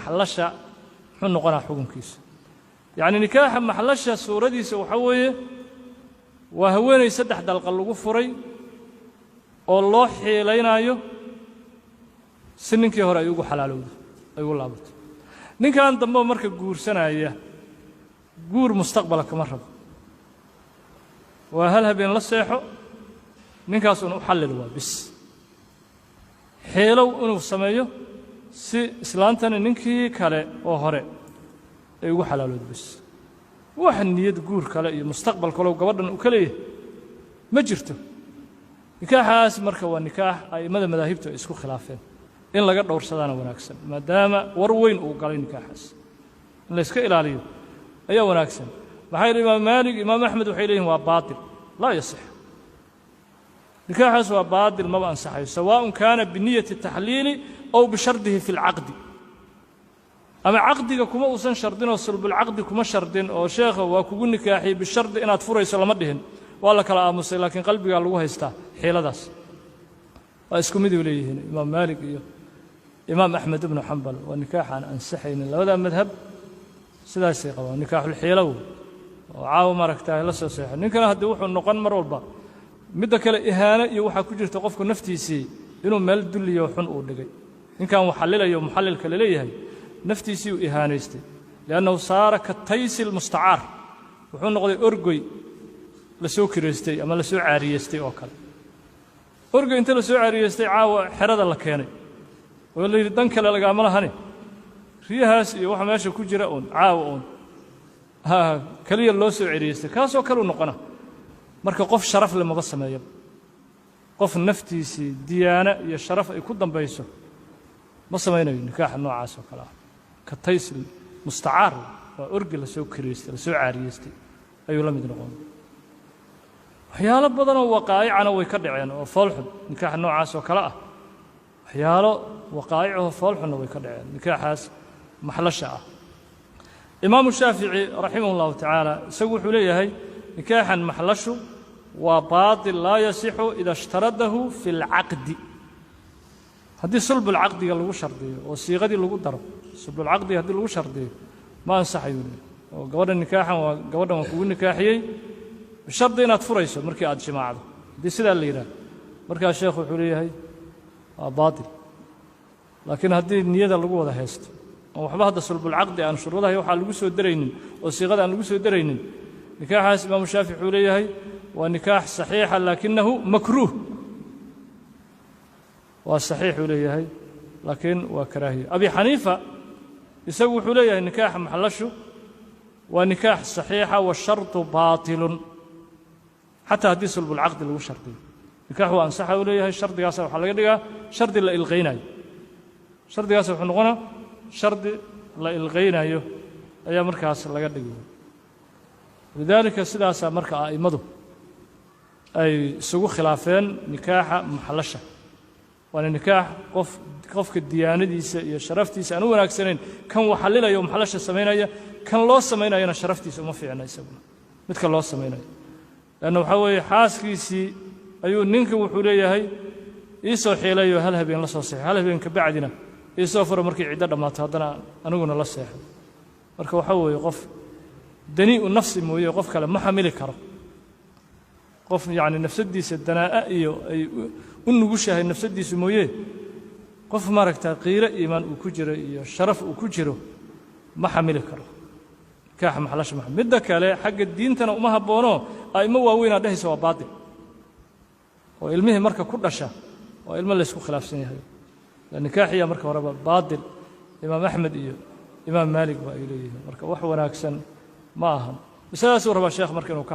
Maxlasha muxuu noqonaa xukunkiisa? Yacni nikaaxa maxlasha suuradiisa waxaa weeye waa haweeney saddex dalqa lagu furay oo loo xiilaynaayo si ninkii hore ay ugu xalaalowdo, ay ugu laabato. Ninkan dambe marka guursanaya guur mustaqbala kama rabo, waa hal habeen la seexo, ninkaas un u xallil, waa bis xiilow inuu sameeyo si islaantani ninkii kale oo hore ay ugu xalaalowdo bis. Wax niyad guur kale iyo mustaqbal kalow gabadhan uu ka leeyahay ma jirto. Nikaaxaas marka waa nikaax a'immada madaahibtu ay isku khilaafeen, in laga dhowrsadaana wanaagsan, maadaama war weyn uu galay. Nikaaxaas in layska ilaaliyo ayaa wanaagsan. Maxaa yeele Imaam Maalik, Imaam Axmed waxay leeyihin waa baatil, laa yasix. Nikaaxaas waa baatil, maba ansaxayo, sawaaءun kaana biniyati taxliili ow bishardihi fi اlcaqdi. Ama caqdiga kuma uusan shardin oo sulbulcaqdi kuma shardin, oo sheekha waa kugu nikaaxiyey bishardi inaad furayso lama dhihin, waa la kala aamusay, laakiin qalbigaa lagu haystaa xiiladaas. Waa isku miday leeyihiin Imaam Maalik iyo Imaam Axmed ibnu Xambal, waa nikaax aan ansaxaynin. Labadaa madhab sidaasay qabaan, nikaaxulxiilow oo caawa maaragtaa la soo seexo ninkana. Haddii wuxuu noqon mar walba midda kale ihaano iyo waxaa ku jirta qofku naftiisii inuu meel dulliyo xun uu dhigay. Ninkan uu xallilayo, muxallilka la leeyahay, naftiisii uu ihaanaystay, liannahu saara kataysi lmustacaar, wuxuu noqday orgoy la soo kireystay ama la soo caariyeystay oo kale. Orgoy inta la soo caariyeystay caawa xerada la keenay oo la yidhi dan kale lagaama lahane, riyahaas iyo waxa meesha ku jira uun caawa uun keliya loo soo ceriyeystay, kaasoo kale u noqona. Marka qof sharaf le maba sameeyaba, qof naftiisii diyaano iyo sharaf ay ku dambayso ma samaynayo nikaaxa noocaas oo kale ah. Katays mustacaar, waa orgi la soo kireystay, la soo caariyeystay ayuu la mid noqon. Waxyaalo badanoo waqaa'icana way ka dhaceen oo foolxun nikaaxa noocaas oo kale ah. Waxyaalo waqaa'icahoo foolxunna way ka dhaceen nikaaxaas maxlasha ah. Imaamu Shaafici raximah اllahu tacaala isagu wuxuu leeyahay nikaaxan maxlashu waa baatil, laa yasixu ida ishtaradahu fi اlcaqdi. Haddii sulbulcaqdiga lagu shardiyo oo siiqadii lagu daro, sulbulcaqdiga haddii lagu shardiyo ma ansaxayuu leeyahy, oo gabadha nikaaxan waa gabadhan waa kugu nikaaxiyey bishardi inaad furayso markii aad jimaacdo, haddii sidaa la yidhaah, markaa sheekhu wuxuu leeyahay waa baatil. Laakiin haddii niyada lagu wada haysto oon waxba hadda sulbulcaqdi aan shuruudaha waxaa lagu soo daraynin oo siiqada aan lagu soo daraynin, nikaaxaas Imaamu Shaafici wuxuu leeyahay waa nikaax saxiixa laakinahu makruuh. Waa saxiixuu leeyahay, laakiin waa karaahiye. Abi Xaniifa isagu wuxuu leeyahay nikaaxa maxlashu waa nikaax saxiixa washarطu baatilun, xataa haddii sulbulcaqdi lagu shardiyo nikaax waa ansaxa uu leeyahay. Shardigaasa waxaa laga dhigaa shardi la ilqaynayo, shardigaas wuxuu noqonaa shardi la ilqaynayo ayaa markaas laga dhigaya. Lidaalika sidaasaa marka a'immadu ay isugu khilaafeen nikaaxa maxlasha. Waana nikaax qof qofka diyaanadiisa iyo sharaftiisa aan u wanaagsanayn. Kan waxalilaya oo maxlasha samaynaya, kan loo samaynayana sharaftiisa uma fiicna isaguna midka loo samaynayo, leanna waxaa weeye xaaskiisii ayuu ninka wuxuu leeyahay iisoo xiilayo, hal habeen la soo seexo, hal habeen ka bacdina iisoo furo, markii ciddo dhammaato haddana aniguna la seexo. Marka waxaa weeye qof danii'u nafsi mooye qof kale ma xamili karo. Qof yacni nafsaddiisa danaa'a iyo ay u nugushahay nafsaddiisu mooye, qof maaragtaa qiiro iimaan uu ku jiro iyo sharaf uu ku jiro ma xamili karo nikaaxa maxlasha. Ma midda kale xagga diintana uma habboono. A'immo waaweynaa dhehaysa waa baatil, oo ilmihii marka ku dhasha waa ilmo laysku khilaafsan yahay. Nikaaxiya marka horeba baatil Imaam Axmed iyo Imaam Maalik ba ay leeyihiin. Marka wax wanaagsan ma ahan. Masaladaasuu rabaa sheekh marka inuu ka